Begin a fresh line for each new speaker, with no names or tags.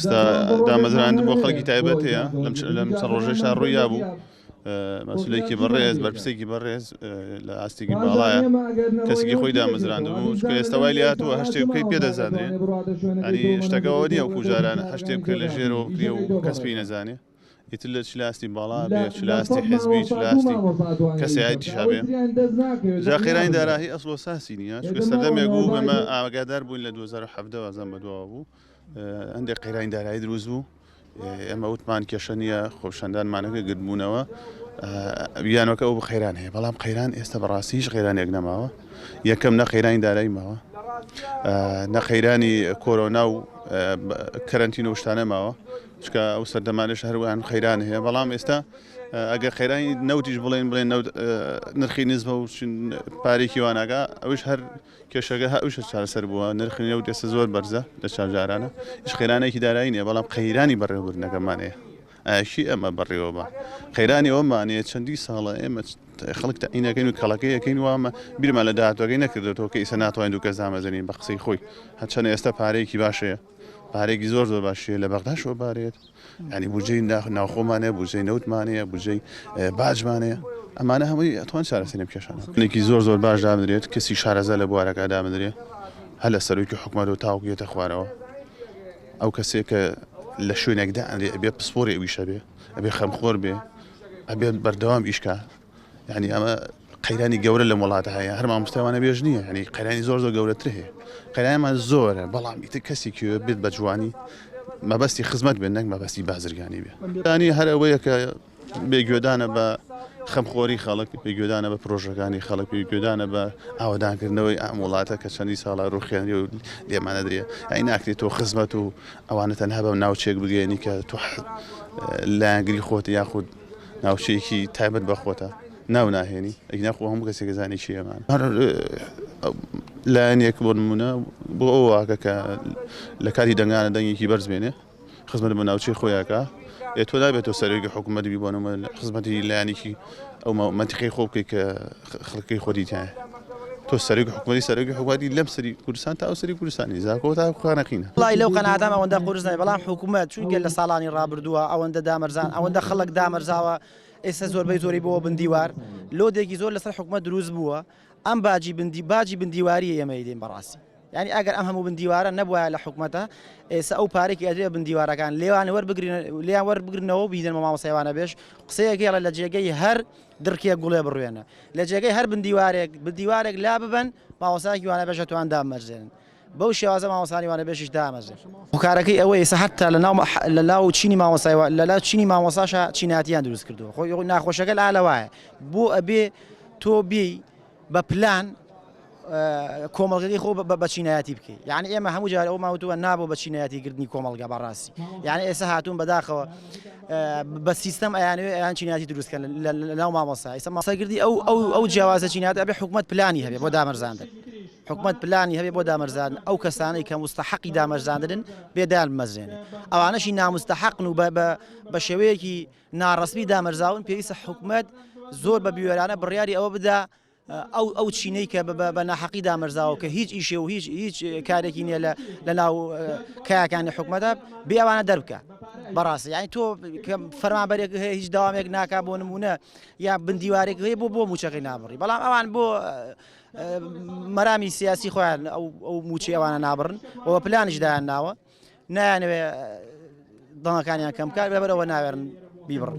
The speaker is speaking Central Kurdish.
ئێستا دامەزراندن بۆ خەڵکی تایبەت هەیە لەم لەم چەند ڕۆژەشا ڕوویا بوو مەسولێکی بەڕێز بەرپرسێکی بەڕێز لە ئاستێکی باڵایە کەسێکی خۆی دامەزراند بوو چونکە ئێستا وای لێهاتووە هەر شتێک بکەی پێ دەزانرێ ینی شتەکە ئەوە نییە وەکو جاران هەر شتێک بکرێ لە ژێرەوە بکرێ و کەس پێی نەزانێ ئیتر لە چ لە ئاستی باڵا بێ چ لە ئاستی حزبی چ لە ئاستی کەسایەتیشا بێ جا قەیرانی دارایی ئەسڵ و ساسی نییە چونکە سەردەمێک بوو ئێمە ئاگادار بووین لە 2017 وازان بەدواوە بوو هەندێک قەیرانی دارایی دروست بوو ئێمە وتمان کێشە نییە خۆپیشاندانمانەکە گردبوونەوە بیانەکە ئەو قەیران هەیە بەڵام قەیران ئێستا بەڕاستی هیچ قەیرانێک نەماوە یەکەم نە قەیرانی دارایی ماوە نە قەیرانی کۆرۆنا و کەرەنتین و شتانە ماوە چکە ئەو سەردەمانش هەروان قەیران هەیە بەڵام ئێستا ئەگەر قەیرانی نەوتیش بڵێن بڵێن نەوت نرخی نزمە و پارێکی واناگا ئەوش هەر کێشەکە هە ئەویشە چارەسەر بووە، نرخی نەوت ئێستا زۆر بەرزە لە چاو جارانە، هیچ قەیرانێکی دارایی نییە، بەڵام قەیرانی بەڕێوەبردنەکەمان هەیە. ئایا کێ ئەمە بەڕێوە با؟ قەیرانی ئەوەمان هەیە چەندین ساڵە ئێمە خەڵک تەعین ئەکەین و کەڵەکەی ئەکەین و ئەمە بیرمان لە داهاتووەکەی نەکردۆتەوە کە ئیستا ناتوانین دوو کەس دامەزرێنین بە قسەی خۆی هەرچەندە ئێستا پارەیەکی باش هەیە پارەیەکی زۆر زۆر باش هەیە لە بەغداشەوە بارێت یانی بودجەی ناوخۆمان هەیە، بودجەی نەوتمان هەیە، بودجەی باجمان هەیە، ئەمانە هەمووی ئەتوان چارەسەری ئەم کێشانە بکەن. پلانێکی زۆر زۆر باش دابنرێت، کەسی شارەزا لە بوارەکە دابنرێ، هەر لە سەرۆکی حکومەتەوە تاوەکو یەتە خوارەوە، ئەو کەسێک کە لە شوێنێک دائەنرێ ئەبێ پسپۆری ئەو ئیشە بێ، ئەبێ خەمخۆر بێ، ئەبێ بەردەوام ئیش کا. یعنی ئەمە قەیرانی گەورە لەم وڵاتە هەیە هەر مامۆستای وانە بێژ نییە یعنی قەیرانی زۆر زۆر گەورەتر هەیە قەیرانمان زۆرە بەڵام ئیتر کەسێکی بێت بە جوانی مەبەستی خزمەت بێت نەک مەبەستی بازرگانی بێ ینی هەر ئەوەیە کە بێگوێدانە بە خەمخۆری خەڵک بێگوێدانە بە پرۆژەکانی خەڵک بێگوێدانە بە ئاوەدانکردنەوەی ئەم وڵاتە کە چەندی ساڵە ڕوخێنری و لێمانە درێ ئەی ناکرێت تۆ خزمەت و ئەوانە تەنها بە ناوچێک بگەێنی کە تۆ لایەنگری خۆت یاخود ناوچەیەکی تایبەت بە خۆتە ناو ناهێنی ئەگینا خۆ هەموو کەسێک زانی چی ئەمان هەر لایەنێک بۆ نمونە بۆ ئەو واکە کە لە کاتی دەنگانە دەنگێکی بەرز بێنێ خزمەت بە ناوچەی خۆیاکە ئێ تۆ نابێت تۆ سەرۆکی حکوومەت بی بۆ نمونە خزمەتی لایەنێکی ئەو مەنتیقەی خۆ بکەیت کە خەڵکی خۆتی تایە تۆ سەرۆکی حکومەتی سەرۆکی حکومەتی لەم سەری کوردستان تا ئەو سەری کوردستانی زاکۆ تا خانەقینە. وەڵای لەو
قەناعەتام ئەوەندە قورس نەبێ بەڵام حکومەت چونکە لە ساڵانی ڕابردووە ئەوەندە دامەرزان ئەوەندە خەڵک دامەرزاوە ئێستا زۆربەی زۆری بۆ بندیوار لۆدێکی زۆر لەسەر حکومەت دروست بووە ئەم باجی بندی باجی بندیواری ئێمە ئەیدەین بەڕاستی یعنی ئەگەر ئەم هەموو بندیوارە نەبوایە لە حکومەتە ئێستا ئەو پارێکی ئەدرێ بندیوارەکان لێوان وەربگرن لێیان وەربگرنەوە و بیدەن بە مامۆستای وانەبێژ قسەیەک هەیە لە جێگەی هەر دڕکێک گوڵێ بڕوێنە لە جێگەی هەر بندیوارێک بندیوارێک لا ببەن مامۆستایەکی وانەبێژ ئەتوان دامەرزێنن بەو شێوازە مامۆستانی وانەبێژیش دامەزرێن. هۆکارەکەی ئەوەیە ئێستا هەتا لە ناو لە ناو چینی مامۆستای لە ناو چینی مامۆستاشا چینایەتیان دروست کردووە خۆی ناخۆشەکە لا لەوایە بۆ ئەبێ تۆ بێی بە پلان کۆمەڵگەکەی خۆ بە چینایەتی بکەی یعنی ئێمە هەموو جار ئەومان وتووە نابۆ بە چینایەتی گرتنی کۆمەڵگە بەڕاستی یعنی ئێستا هاتوون بەداخەوە بە سیستەم ئەیانەوێ ئەیان چینایەتی دروستکەن لە ناو مامۆستا ئێستا مامۆستاگردی ئەو ئەو ئەو جیاوازە چینایەتی ئەبێ حکومەت پلانی هەبێ بۆ دامەرزاندن حکومەت پلانی هەبێ بۆ دامەرزاندن ئەو کەسانەی کە مستحقی دامەرزاندنن بێدان بمەزرێنێ ئەوانەشی نامستحقن و بە شێوەیەکی ناڕەسمی دامەرزاون پێویستە حکومەت زۆر بە بوێرانە بڕیاری ئەوە بدا ئەو ئەو چینەی کە بە ناحەقی دامەرزاوە کە هیچ ئیشێ و هیچ هیچ کارێکی نییە لە لە ناو کایەکانی حکومەتە بێ ئەوانە دەربکە بەڕاستی یعنی تۆ کە فەرمانبەرێک هەیە هیچ داوامێک ناکا بۆ نمونە یا بندیوارێک هەیە بۆ بۆ موچەکەی نابڕی بەڵام ئەوان بۆ مەرامی سیاسی خۆیان ئەو ئەو موچەی ئەوانە نابڕن و پلانیش دایان ناوە نایانەوێ دەنگەکانیان کەم بکات لەبەرەوە ناوێرن بیبڕن.